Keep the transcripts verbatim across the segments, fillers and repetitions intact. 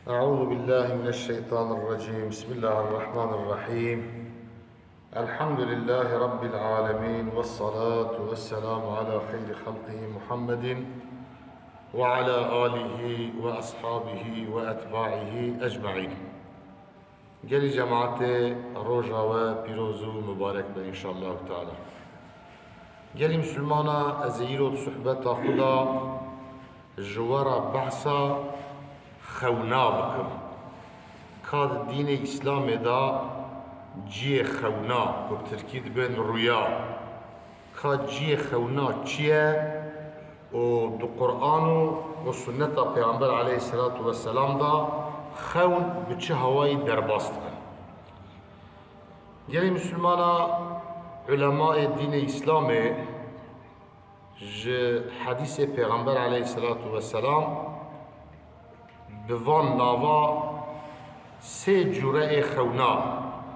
أعوذ بالله من الشيطان الرجيم. بسم الله الرحمن الرحيم. الحمد لله رب العالمين، والصلاة والسلام على خير خلقه محمد وعلى آله وأصحابه وأتباعه أجمعين. Gelî cemaetê, roja we pîroz û mibarek be înşallahu teala. Gelî misilmana, ez ê îro di sohbeta xwe de ji we re behsa xewna bikim. Ka di dînê Îslamê de ciyê xewna, ku bi tirkî dibên rûya, ka ciyê xewna çi ye û di Quran û, û sunneta Pêxember aleyhisselatu vesselam de xewn bi çi hawayî derbas dibe? Gelî misilmana, ulemayê dînê Îslamê ji hedîsê Pêxember aleyhisselatu vesselam bi van nava sê cûre ê xewna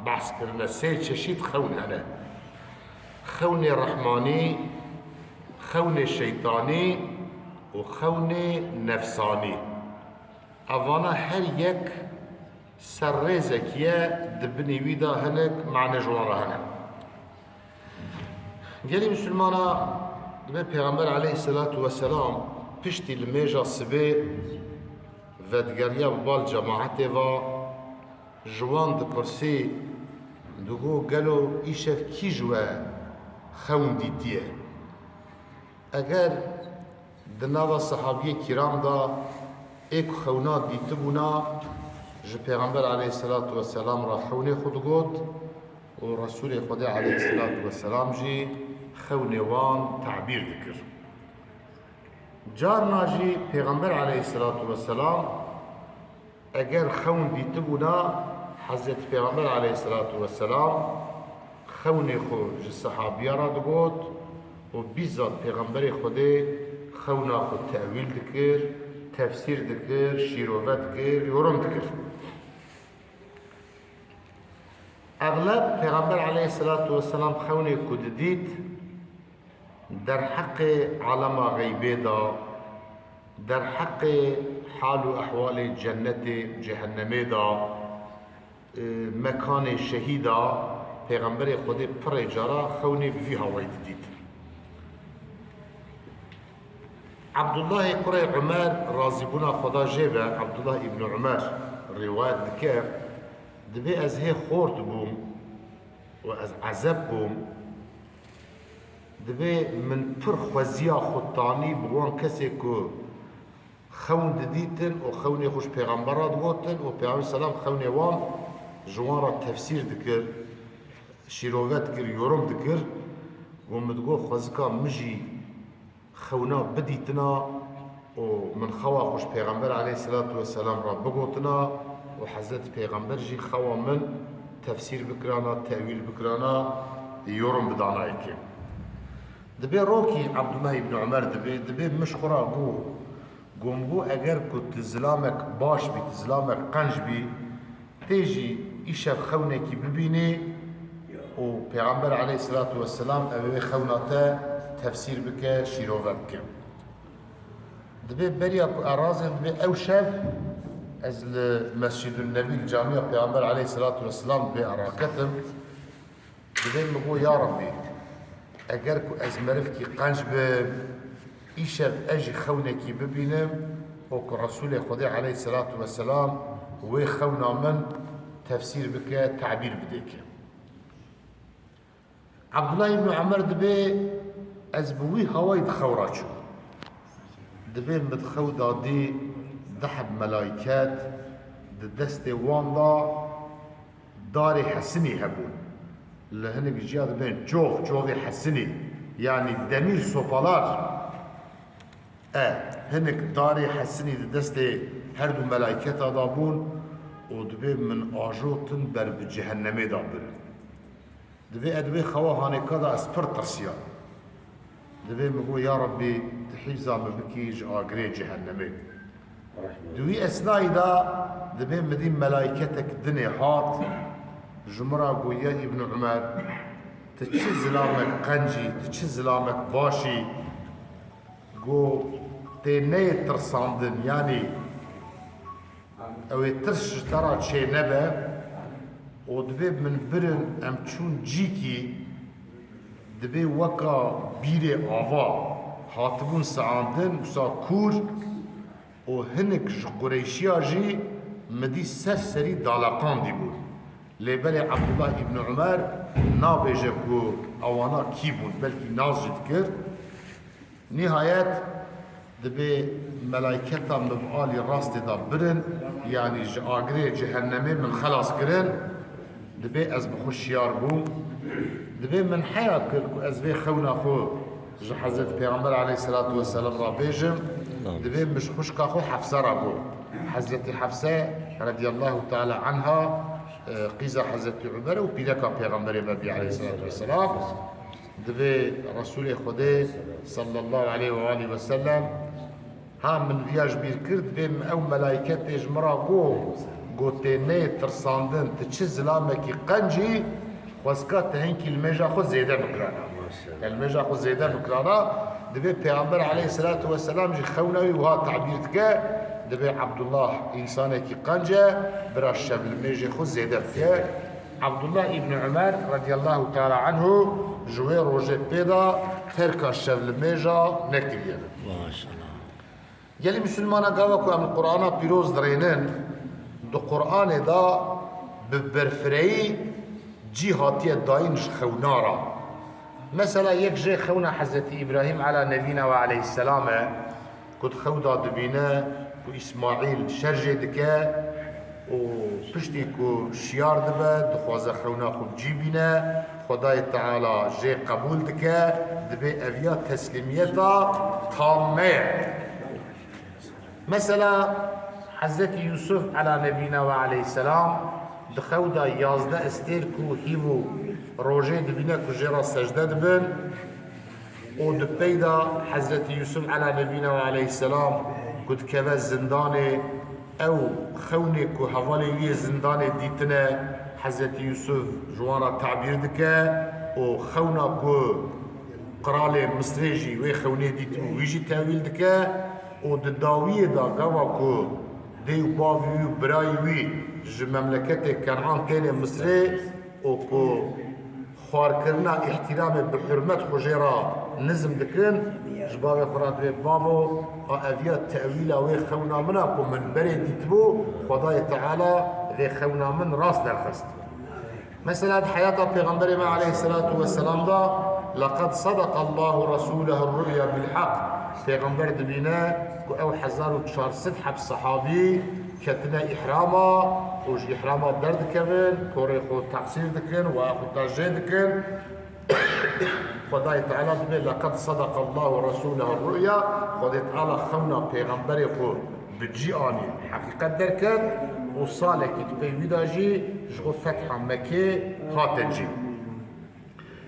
behs kirine, sê çeşît xewn hene. Xewnê rehmanî, xewnê şeytanî û xewnê nefsanî. Evana her yek serrêzek ye, di binî wî de hinek mane ji wan re hene. Gelî misilmana, dibê Pêxember aleyhisselatu vesselam piştî limêja sibê vedigeriya bi bal cemaetê ve, ji wan dipirsî, digo, gelo îşev kî ji we xewn dîtiye? Eger di nava sehabiyê kiram de ê ku xewna dîtibûna, ji Pêxember aleyhisselatu vesselam re xewnê xwe digot û Resûlê Xwedê aleyhisselatu vesselam jî xewnê wan tebîr dikir. Carna jî Pêxember aleyhisselatu vesselam eger xewn dîtibûna, Hezretî Pêxember aleyhisselatu vesselam xewnê xwe ji sehabiya re digot û bîzat Pêxemberê Xwedê xewna xwe tewîl dikir, tefsîr dikir, şîrove dikir, yorum dikir. Exleb Pêxember aleyhisselatu vesselam xewnê ku didît, derheqê alema xeybê de, derheqê hal û ehwalê cennetê, cehennemê de, e, mekanê şehîda, Pêxemberê Xwedê pirê cara xewnê bi vî hawayî didît. Abdullahê kurê Umer, razîbûna Xweda jê be, Abdullah îbn Umer rîwayet dike, dibê ez hê xort bûm û ez ezeb bûm. Dibê min pir xweziya xwe tanî bi wan kesê ku xewn didîtin û xewnê xwe ji Pêxember re digotin û Pêxember selam xewnê wan ji wan re tefsîr dikir, şîrove dikir, yorum dikir. Got, min digot, xwezika min jî xewna bidîtina û min xewa xwe ji Pêxember aleyhisselatu vesselam re bigotina û Hezretî Pêxember jî xewa min tefsîr bikirana, tewîl bikirana, yorum bidana yekê. Dibê rokî Abdullah îbn Umer dibê, dibê min ji xwe re got, got, min got, eger ku tu zilamek baş bî, tu zilamek qenc bî, tê jî îşev xewnekî bibînî û Pêxember aleyhisselatu vesselam ew ê wê xewna te tefsîr bike, şîrove bike. Dibê beriya ku erazin, dibê ew şev ez li Mescîdun Nebî, li camiya Pêxember aleyhisselatu vesselam dibê eraketim. Dibê min got, ya Rebbî, eger ku ez merivkî qenc bim, îşev ez jî xewnekî bibînim û ku Resûlê Xwedê aleyhisselatu vesselam wê xewna min tefsîr bike, tebîr bidê ke. Abdullah îbn Umer dibê ez bi wî hawayî di xew re çûm. Dibê min di xew de dî du heb melayket di destê wan de darê hesinî hebûn. Li hinek ciya dibên çov, çovê hesinî, yanî demîr sopalar. E, hinek darê hesinî di destê her du melayketa de bûn û dibê min ajotin ber bi cehennemê de birin. Dibê ez di wê xewa hanêka de ez pir tirsiyam. Dibê min got, ya Rebbî, tu hîfza min bikî ji agirê cehennemê. Di wî esnayî de dibê min dî melayketek dinê hat, ji min re got, ya Îbn Umer, tu çi zilamek qenc î, tu çi zilamek baş î, got, tê neyê tirsandin, yanî Ew ê tirs ji te re çê nebe û dibê min birin, em çûn cîkî, dibê weka bîrê ava hatibûn seandin, wisa kûr û hinek ji Qureyşiya jî min dî ser serî daleqandî bûn. Lê belê Ebdullah îbn Umer nabêje ku ewana kî bûn, belkî nas jî dikir. Nihayet dibê melayketa min bi alî rastê de birin, yanî ji agirê cehennemê min xelas kirin, dibê ez bi xwe şiyar bûm. Dibê min heya kir ku ez vê xewna xwe ji Hezretî Pêxember aleyhisselatu vesselam re bêjim. Dibê min ji xwişka xwe Hefse re got. Hezretî Hefse radiyallahu teala anha, e, qîza Hezretî Umer û pîreka Pêxemberê me bî aleyhisselatu vesselam. Dibê Resûlê Xwedê sallallahu aleyhi ve aleyhi ve sellem, ha min viya ji bîr kir, dibê min ew melayketê ji min re got, got tê neyê tirsandin, tu çi zilamekî qenc î, xwezka tu hinkî limêja xwe zêde bikirana. Te limêja xwe zêde bikirana, dibê Pêxember aleyhisselatu vesselam jî xewna wî wiha tebîr dike, dibê Ebdullah însanekî qenc e, bira şevlimêjê xwe zêde bike. Ebdullah îbn Umer radiyallahu teala anhu ji wê rojê pê de terka şevlimêja nekiriye. Maşallah. Gelî misilmana gava ku em li Qur'ana pîroz dirênin, di Qur'anê de bi berfireyî cî hatiye dayîn ji xewna re. Mesela yek jê xewna Hezretî Îbrahîm ala nebîna ve aleyhisselam e. Ku di xew de dibîne ku Îsmaîl şer jê dike û piştî ku şiyar dibe, dixwaze xewna xwe bi cî bîne, Xwedayê Teala jê qebûl dike, dibê ev ya teslîmiyeta tamme ye. Mesela Hezretî Yûsuf ala nebîna ve aleyhisselam di xew de yazdeh estêr ku hîv û rojê dibîne ku jê re secde dibin, û di pey de Hezretî Yûsuf ala nebîna ve aleyhisselam ku dikeve zindanê, ew xewnê ku hevalê wî yê zindanê dîtine, Hezretî Yûsuf ji wan re tabîr dike û xewna ku qiralê Misrê jî wê xewnê dîtibû wî jî tewîl dike û di dawiyê de gava ku dê û bavê wî û birayê wî ji memleketê Kenan têne Misrê û ku xwarkirina îhtîramê bi hurmet xwe jê re nizm dikin, ji bavê xwe re dibê, bavo, a ev ya tewîla wê xewna min a ku min berê dîtibû, Xwedayê Teala vê xewna min rast derxist. Mesela di heyata Pêxemberê me aleyhisselatu vesselam de, "Leqed sadaqallahu resûlehu ru'ya bil haq." Pêxember dibîne ku ew hezar û çar sed heb sehabî ketine îhrama û ji îhrama derdikevin, korê xwe texsîr dikin, waya xwe tajê dikin. Xwedayê Teala dibê, "Leqed sadaqallahu resûlehu ru'ya." Xwedê Teala xewna pêxemberê xwe bi cî anî, heqîqet derket û salekî di pey wî de jî ji xwe fetha Mekê hate cî.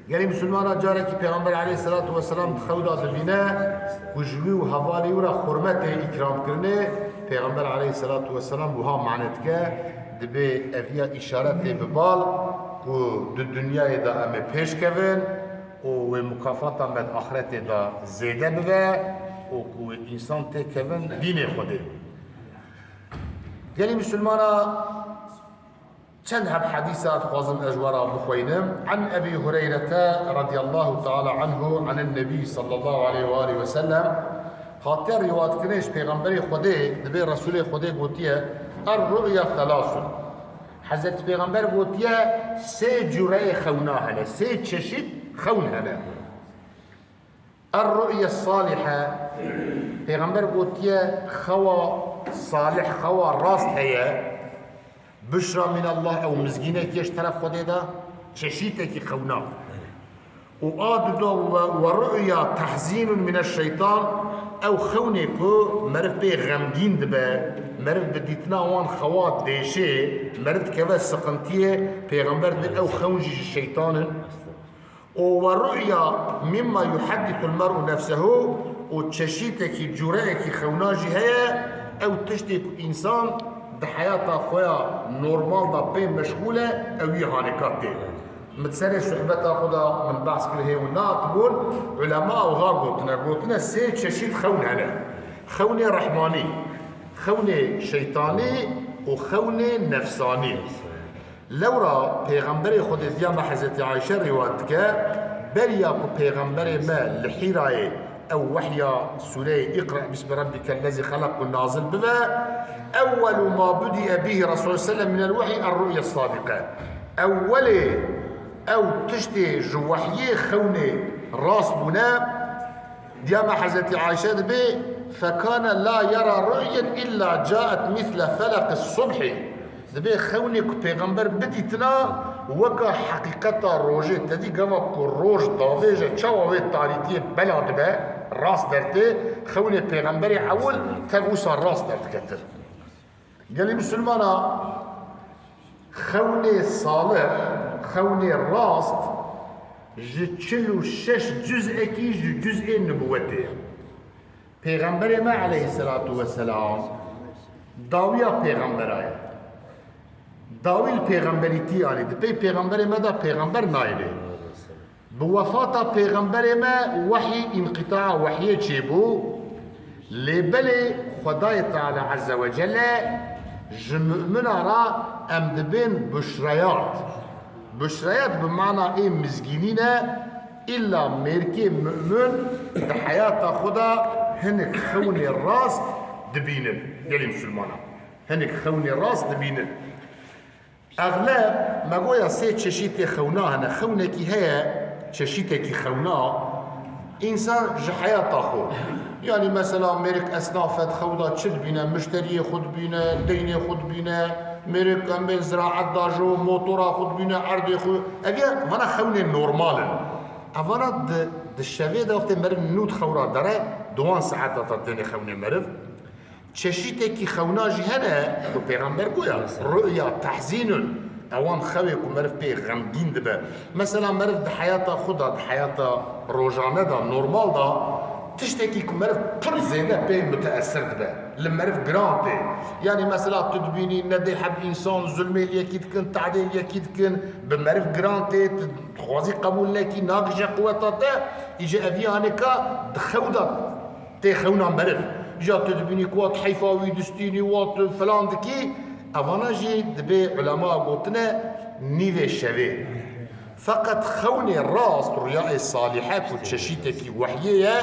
Gelî misilmana carekî Pêxember aleyhisselatu vesselam di xew de dibîne ku ji wî û hevalê wî re hurmetê îkramkirinê, Pêxember aleyhisselatu vesselam wiha mane dike, dibê ev ya îşaretê bi bal ku di dinyayê de em ê pêş kevin û wê mukafata me di axretê de zêde bibe û ku wê însan têkevin dînê Xwedê. Gelî misilmana Çend heb hedîsa dixwazim ez ji we re bixwînim. An Ebî Hureyrete radiyallahu teala anhu anin Nebî sallallahu aleyhi ve aleyhi ve sellem, hatiye rîwayetkirinê ji Pêxemberê Xwedê, dibê Resûlê Xwedê gotiye, "Er-ru'ya thelathun." Hezretî Pêxember gotiye, sê cureyê xewna hene, sê çeşît xewn hene. Er-ru'ye salihe, Pêxember gotiye, xewa salih, xewa rast heye, bişra minallah, ew mizgînekî ye ji teref Xwedê de, çeşîtekî xewna. Û a duda we, we ru'ya tehzînun mineşşeytan, ew xewnê ku meriv pê xemgîn dibe, meriv bi dîtina wan xewa dêşê, meriv dikeve siqintiyê, Pêxember dibê ew xewn jî ji şeytan in. Û we ru'ya mimma yuheddisul mer'u nefsehu, û çeşîtekî, cûreyekî xewna jî heye, ew tiştê ku însan di heyata xwe ya normal de pê meşxûl e, ew wî hanika tê. Min di serê sohbeta xwe de min behs kir, hê û nehatibûn, ulema wiha gotine, gotine sê çeşît xewn hene. Xewnê rehmanî, Xewnê şeytanî û xewnê nefsanî. Lewra Pêxemberê Xwedê diya me Hezretî Ayşe rîwayet dike, beriya ku Pêxemberê me li Hîrayê ew wehya sûreyê Îqra bismi rabbikellezî xelaq ku nazil bibe, ewwelu ma budiye bihî Resulullah sellem minel wehî er-ru'ye sadiqe. Ewwelê ew tiştê ji wehyê xewnê rast bûne, Diya me Hezretî Ayşe dibê, "Fekane la yera ru'yen illa caet misle feleqi subhî." Dibê xewnê ku Pêxember bidîtina, weka heqîqeta rojê, te dî gava ku roj davêje, çawa wê tarîtiyê bela dibe, rast dertê, xewnê Pêxemberê ewil tev wisa rast derdiketin. Gelî Misilmana, xewnê salih, xewnê rast ji çil û şeş cüz'ekî ji cüz'ê nibûwetê ye. Pêxemberê me aleyhisselatu vesselam dawiya pêxembera ye. Dawî li pêxemberîtî anî. Di pey pêxemberê me de pêxember nayê. Bi wefata Pêxemberê me wehî, înqîtaa wehyê çêbû, lê belê Xwedayê Teala Azze ve Celle ji mumina re em dibên bişreyat. Bişreyat bi mana ê mizgînî ne, îlla mêrkê mumin di heyata xwe de hinek xewnê rast dibînin. Gelî Misilmana. Hinek xewnê rast dibînin. Exleb me goya sê çeşîtê xewna hene. Xewnekî heye, çeşîtekî xewna, însan ji heyata xwe. Yanî mesela mêrik esnaf e, di xewda çi dibîne, mişteriyê xwe dibîne, deynê xwe dibîne, mêrik em bên ziraet da ji motora xwe dibîne, erdê xwe. Ev ya, vana xewnê normal in. Evana di, di şevê de wextê meriv nû di xewra dere, duwan saet de ta têne xewnê meriv. Çeşîtekî xewna jî hene ku Pêxember goya, ru'ya tehzînun. Ewan xewê ku meriv pê xemgîn dibe. Mesela meriv di heyata xwe de, di heyata rojane de, normal de, tiştekî ku meriv pir zêde pê mutesir dibe. Li meriv giran tê. Yanî mesela tu dibînî nedê heb însan zulmê li yekî dikin, tehdê li yekî dikin, bi meriv giran tê, tu dixwazî qebûl nekî, nagije quweta te, îje evî hanêka di xew de Tê xewna meriv. Ja tu dibînî ku wat heyfa wî distînî, wat filan dikî, evana jî dibê ulema gotine nîvê şevê. Feqet xewnê rast, riyayê salîhe ku çeşîtekî wehyê ye,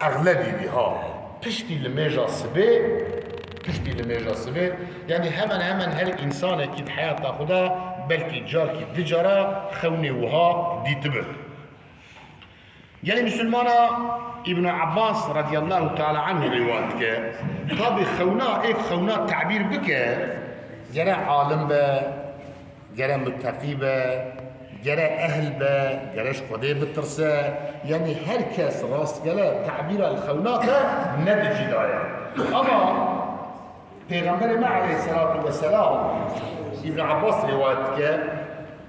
exlebî wî ha. Piştî li mêja sibê, piştî li mêja sibê, yanî hemen hemen her însanekî di heyata xwe de belkî carkî du cara xewnê wiha dîtibi. Gelê Misilmana Îbn Abbas radiyallahu teala anhu rîwayet dike. Tabî xewna, êk xewna tebîr bike, gere alim be, gere muteqî be, gere ehl be, gere ji Xwedê bitirse. Yanî her kes rastgele tebîra li xewna te ne di cî de ye. Ama Pêxemberê me aleyhisselatu vesselam, Îbn Abbas rîwayet dike,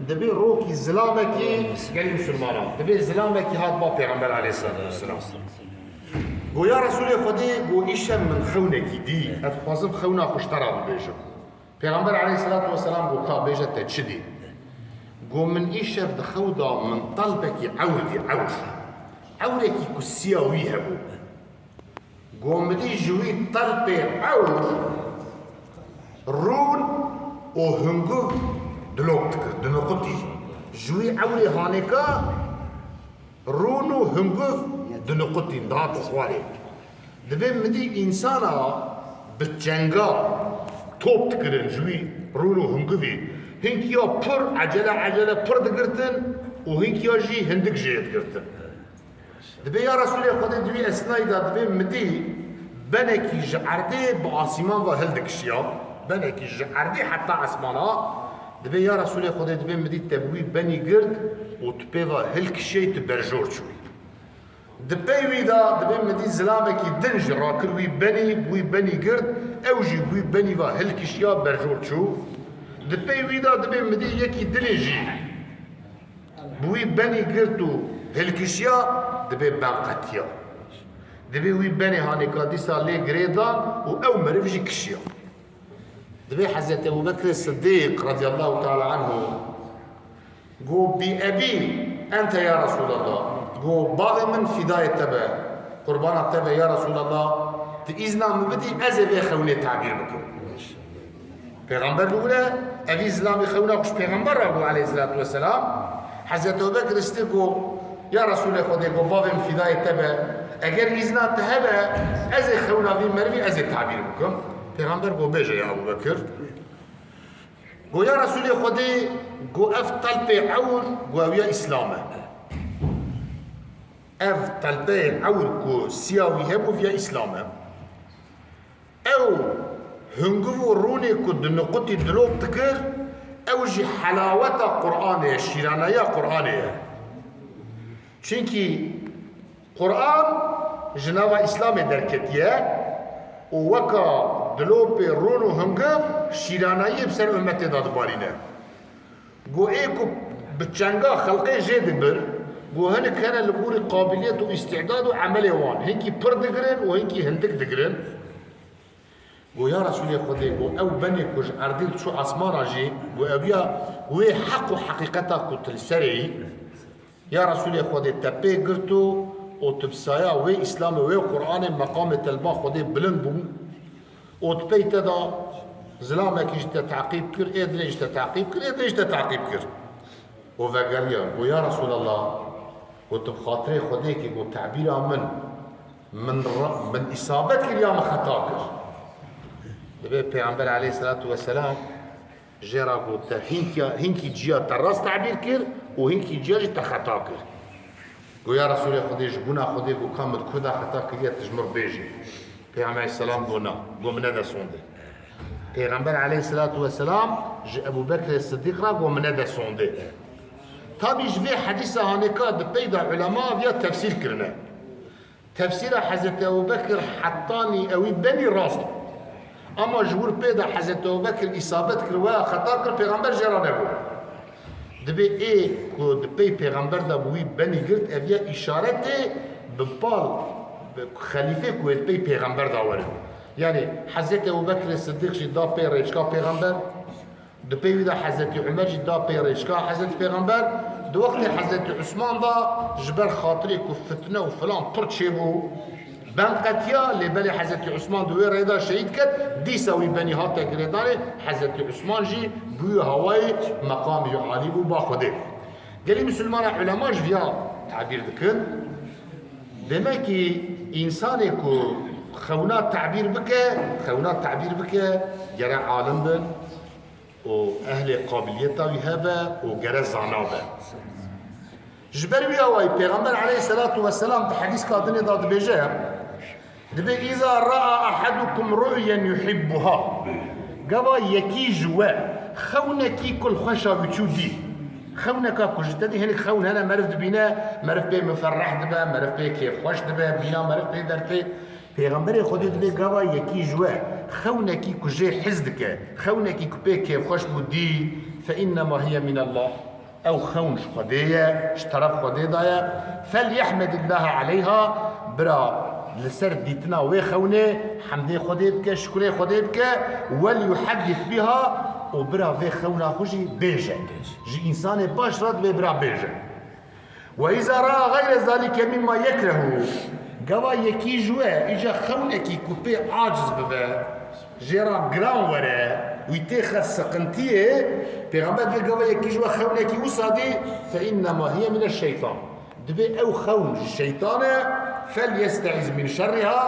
dibê rokî zilamekî gelî Misilmanan, dibê zilamekî hat ba Pêxember aleyhisselatu vesselam. Go ya Resûlê Xwedê, go îşev min xewnekî dî, ez dixwazim xewna xwe ji te re bibêjim. Pêxember aleyhisselatu vesselam go ka bêje te çi dî? Go min îşev di xew de min telpekî ewr dî, ewr. Ewrekî ku siya wî hebû. Go min dî ji wî telpê ewr rûn û hunguv dilok dikir, diniqutî. Ji wî ewrê hanêka rûn û hunguv diniqutîn, dihat xwarê. Dibê min dî însana bi çenga top dikirin ji wî rûn û hunguvî. Hinkiya pir ecele ecele pir digirtin û hinkiya jî hindik jê digirtin. Dibê ya Resûlê Xwedê di wî esnayî de dibê min dî benekî ji erdê bi asîman ve hildikişiya. Benekî ji erdê heta esmana. Dibê ya Resûlê Xwedê dibê min dî te bi wî benî girt û tu pê ve hilkişiyey tu berjor çûyî. Di pey wî de dibê min dî zilamekî din jî rakir wî benî, bi wî benî girt, ew jî bi wî benî ve hilkişiya berjor çû. Di pey wî de dibê min dî yekî dinê jî Bi wî benî girt û hilkişiya, dibê ben qetiya. Dibê wî benê hanêka dîsa lê girê dan û ew meriv jî kişiya. Dibê Hezretî Ebû Bekrê Siddîq radiyallahu teala anhu go, "Bi ebî ente ya Resûlallah." Go, "Bavê min fîdayê te be, qurbana te be ya Resûlallah." Îzna min bidî, ez ê vê xewnê tebîr bikim. Pêxember bibûne, evî zilamê xewna xwe ji Pêxember re bû aleyhisselatu vesselam. Hezreti Ebubekir îstî got, ya Resûlê Xwedê, got, bavê min fîdayê te be, eger îzna te hebe, ez ê xewna vî merivî ez ê tebîr bikim. Pêxember got, bêje ya Ebubekir. Got, ya Resûlê Xwedê, got, ev telpê ewr, got, ew ya Îslam e. Ev telpeyê ewr ku siya wî hebû, viya Îslam e. Ew hungiv û rûnê ku di niqutî dilop dikir, ew jî helaweta Qur'anê ye, şîranayiya Qur'anê ye. Çimkî Qur'an ji nava Îslamê derketiye û weka dilopê rûn û hungiv şîranayiyê bi ser ummetê de dibarîne. Got ê ku bi çenga xelqê jê dibir, got hinek hene li gorî qabiliyet û îstîdad û emelê wan. Hinkî pir digirin û hinkî hindik digirin. Got ya Resûlê Xwedê, got ew benê ku ji erdê diçû esmana jî, got ew ya wê heq û heqîqeta ku tu li serê yî. Ya Resûlê Xwedê, te pê girto û tu bi saya wê Îslamê, wê Qur'anê, meqamê te li ba Xwedê bilind bû û di pey te de zilamekî ji te teqîb kir, ê dinê ji te teqîb kir, ê dinê ji te teqîb kir. Û vegeriya, got ya Resûlallah, got tu bi xatirê Xwedê kî, got tebîra min, min ra-, min îsabet kir ya min xeta kir? Divê Pêxember aleyhisselatu vesselam Jê re got te hinkî, hinkî ciya te rast tebîr kir û hinkî ciya jî te xeta kir. Got ya Resûlê Xwedê, ji bona Xwedê, got ka min di kurda xeta kiriye, tu ji min re bêjî. Pêxember aleyhisselam got na, got min nede sondê. Pêxember aleyhisselatu vesselam ji Ebû Bekrê Siddîq re got min nede sondê. Tabî ji vê hedîsa hanêka di pey de ulema viya tefsîr kirine. Tefsîra Hezretî Ebûbekir hetanî ewî benî rast bû. Ama ji wir pê de Hezretî Ebûbekir îsabet kir, weya xeta kir, Pêxember jê re negot. Dibê ê ku di pey Pêxember de bi wî benî girt, ev ye îşaretê bi pal, bi xelîfê ku ê di pey Pêxember de werin. Yanî Hezretî Ebûbekirê Siddîq jî da pey rêçka Pêxember. Di pey wî de Hezretî Umer jî da pey rêçka Hezretî Pêxember. Di wextê Hezretî Usman de ji ber xatirê ku fitne û filan pir çêbû, ben qetiya, lê belê Hezretî Usman di wê rê de şehîd ket, dîsa wî benî hate girêdanê, Hezretî Usman jî bûye hawayê meqamî alî bû ba Xwedê. Gelî misilmana ulema ji viya tebîr dikin. Demekî însanê ku xewna tebîr bike, xewna tebîr bike, gere alim bin, û ehlê qabiliyeta wî hebe û gere zana be. Ji ber wî awayî Pêxember aleyhisselatu vesselam di hedîska dinê de dibêje, dibê, "Îza ra'a ahadukum ru'yen yuhibbuha." Gava yekî ji we xewnekî ku li xweşa wî çû dî. Xewneka ku ji te dî, hinek xewn hene meriv dibîne, meriv pê muferreh dibe, meriv pê kêfxweş dibe, bîna meriv pê dertê. Pêxemberê Xwedê dibê gava yekî ji we xewnekî ku jê hez dike, xewnekî ku pê kêfxweş bû dî, fe innema hiye minallah. Ew xewn ji Xwedê ye, ji teref Xwedê de ye. Felyehmedillaha aleyha, bira li ser dîtina wê xewnê hemdê Xwedê bike, şukurê Xwedê bike, welyuheddis biha, û bira vê xewna xwe jî bêje. Ji însanê baş re dibê bira bêje. Ve îza raa gayre zalike mimma yekrehu. Gava yekî ji we îca xewnekî ku pê aciz bibe, jê re giran were, wî têxe siqintiyê, Pêxember dibê gava yekî ji we xewnekî wisa dî, fe innema hiye mine şeytan. Dibê ew xewn ji şeytan e, felyesteiz min şerriha,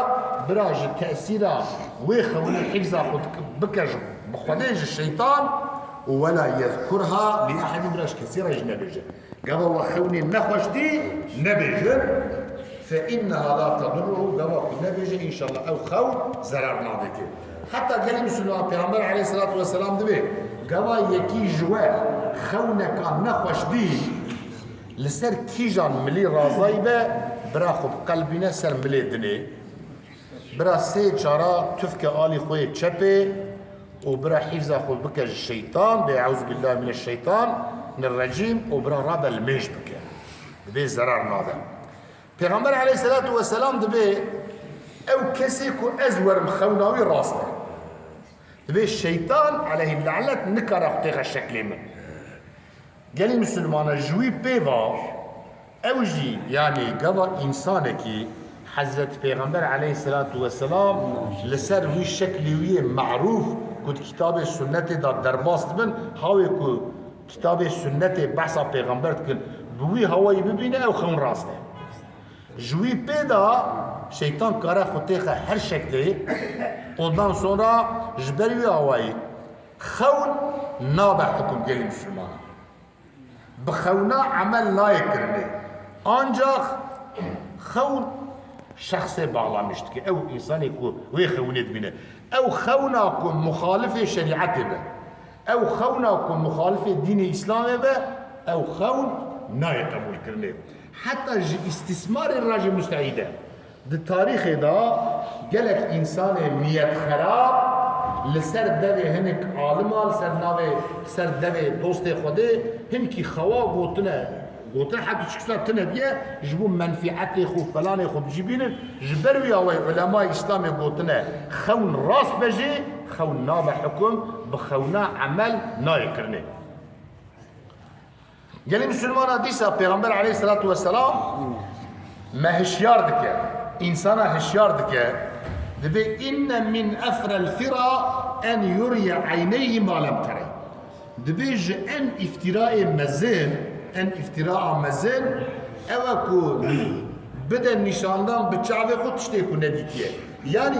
bira ji tesîra wê xewnê hifza xwe dik-, bike ji, bi Xwedê ji şeytan, û wela yezkurha li ehedin, bira ji kesî re jî nebêje. Gava we xewnê nexweş dî, nebêjin. Fe inneha la tedurruhu, gava ku nebêje, înşallah ew xewn zerar nade kê. Heta gelî Musulman, Pêxember aleyhisselatu vesselam dibê, gava yekî ji we xewneka nexweş dî, li ser kîjan milî razayî be, bira xwe bi qelbîne ser milê dinê. Bira sê çara tufke alî xwe yê çepê û bira hîfza xwe bike ji şeytan, bê eûzubillahimineşşeytanirrecîm, û bira rabe limêj bike. Dibê zerar nade. Pêxember aleyhisselatu vesselam dibê ew kesê ku ez werim xewna wî rast e. Dibê şeytan aleyhî lanet nikare xwe têxe şeklê min. Gelî misilmana ji wî pê va, ew jî, yanî gava însanekî Hezretî Pêxember aleyhisselatu vesselam li ser wî şeklî wî yê merûf ku di kitabê sunnetê de derbas dibin, hawê ku kitabê sunnetê behsa Pêxember dikin, bi wî hawayî bibîne, ew xewn rast e. Ji wî pê de şeytan kare xwe têxe her şeklê, ondan sonra ji ber wî hawayî xewn nabe hukm gelî Müslümanan. Bi xewna emel nayê kirinê. Ancax xewn şexsê bağlamış dike. Ew însanê ku wê xewnê dibîne. Ew xewna ku muxalifê şerîetê be. Ew xewna ku muxalifê dînê Îslamê be, ew xewn nayê qebûlkirinê. Heta ji îstîsmarê re jî musteîd e. Di tarîxê de gelek însanê niyetxerab li ser devê hinek alima, li ser navê, li ser devê dostê Xwedê hinkî xewa gotine, gotin, heta çiksa tune diye, ji bo menfîetê xwe, felanê xwe bijî bînin, ji ber wî awayî ulemay Îslamê gotine, xewn rast be jî, xewn nabe hukum, bi xewna emel nayê kirinê. Gelî Müslümana dîsa Pêxember aleyhisselatu vesselam me hişyar dike, însana hişyar dike, dibê inne min efrel fira en yuriye eyneyhi ma lem tere. Dibê ji en îftîrayê mezin, en îftîraa mezin, ew e ku bide nîşandan bi çavê xwe tiştê ku nedîtiye. Yanî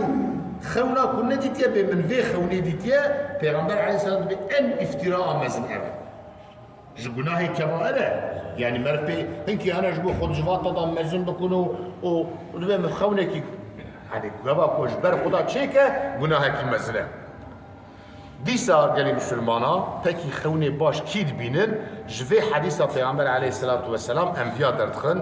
xewna ku nedîtiye bê min vê xewnê dîtiye, Pêxember aleyhisselam dibê en îftîraa mezin ev e. Ji gunahê kebair e. Yanî meriv pê hinkî hene ji bo xwe di civata de mezin bikin û, û dibê min xewnekî, hani gava ku ji ber xwe de çêke, gunahekî mezin e. Dîsa gelî Misilmana pekî xewnê baş kî dibînin? Ji vê hedîsa Pêxember aleyhisselatu vesselam em viya derdixin.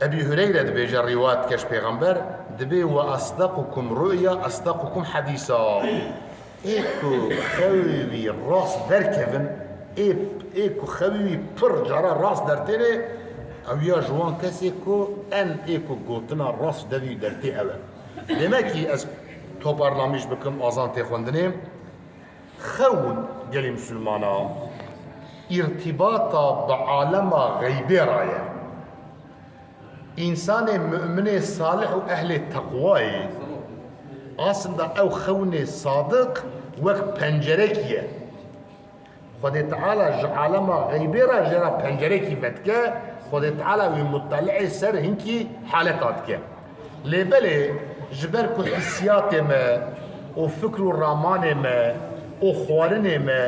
Ebî Hureyre dibêje, rîwayet dike ji Pêxember, dibê, "Ve esdequkum ru'ya, esdequkum hedîsa." Ê ku xewê wî rast derkevin, ê, ê ku xewê wî pir cara rast dertêne, ew ya ji wan kesê ku en ê ku gotina rast devî dertê ew e. Demekî ez toparlamiş bikim, azan tê xwendinê. Xewn gelî Misilmana îrtîbata bi alema xeybê re ye. Însanê mu'minê salih û ehlê teqwayê, aslında ew xewnê sadiq wek pencerekî ye. Xwedê Teala ji alema xeybê re jê re pencerekî vedike, Xwedê Teala wî mutteli'ê ser hinkî haleta dike. Lê belê ji ber ku hissiyatê me û fikr û ramanê me û xwarinê me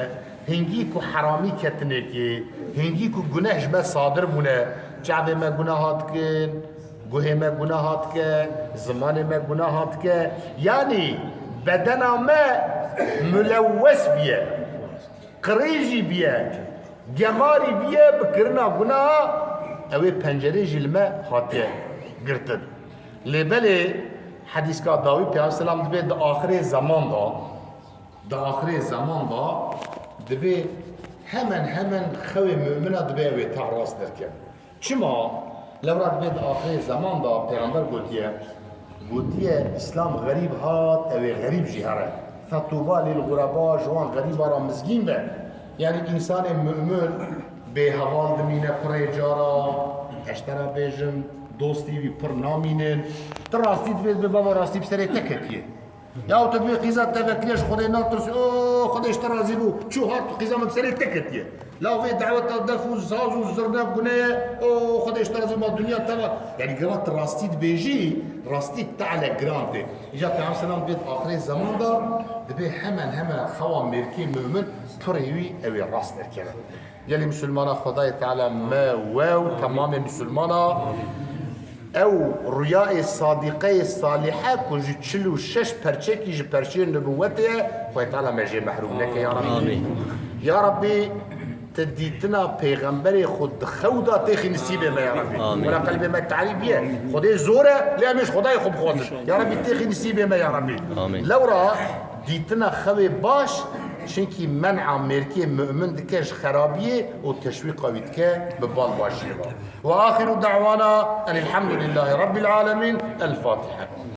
hingî ku heramî ketinekê, hingî ku guneh ji me sadir bûne, çavê me gunaha dikin, guhê me gunaha dike, zimanê me gunaha dike. Yanî bedena me mulewwes biye. Qirêjî biye, gemarî biye bi kirina gunaha, ew ê pencerê jî li me hatiye girtin. Lê belê hedîska dawî Peyxember selam dibê di axirê zeman de, di axirê zeman de dibê hemen hemen xewê mumina dibê ew ê tev rast derkeve. Çima? Lewra dibê di axirê zeman de Pêxember gotiye, gotiye, Îslam xerîb hat, ew ê xerîb jî here. Fetuba lil xureba, ji wan xerîba re mizgîn be. Yanî însanê mu'min bêheval dimîne pirê cara, ez ji te re bêjim, dostî wî pir namînin. Ti rastî dibê, dibê baba rastî bi serê te ketiye. Ya tu dibê qîza te vekiriye, ji Xwedê natirsî, o Xwedê ji te razî bû, çû hat qîza min bi serê te ketiye. La vê daweta def û saz û zirne gune ye, o Xwedê ji te razî bû, ma dinya te ve. Yanî gava tu rastî dibêjî, rastî te'le giran tê. Îca Peyxember selam dibê di axirê zeman de dibê hemen hemen xewa mêrkê mu'min pirê wî ew ê rast derkeve. Gelî Misilmana, Xwedayê Teala me, we û temamê Misilmana ew rûyayê sadîqeyê salîhe ku ji çil û şeş perçekî ji perçeyên nubûwetê ye, Xwedê Teala me jê mehrûm neke ya Rabbî. Amîn. Ya Rabbî, ti dîtina pêxemberê xwe di xew da têxî nisîbê me ya Rabbî. Amîn. Wela qelbê me tarî biye. Xwedê zor e, lê em ê ji Xwedayê xwe bixwazin. Ya Rabbî, têxî nisîbê me ya Rabbî. Amîn. Lewra dîtina xewê baş, çinkî men'a mêrkê mu'min dike ji xerabiyê û teşwîqa wî dike bi bal başiyê ve. Ve axiru da'wana enil hamdulillahî rabbil alemin. El Fatiha.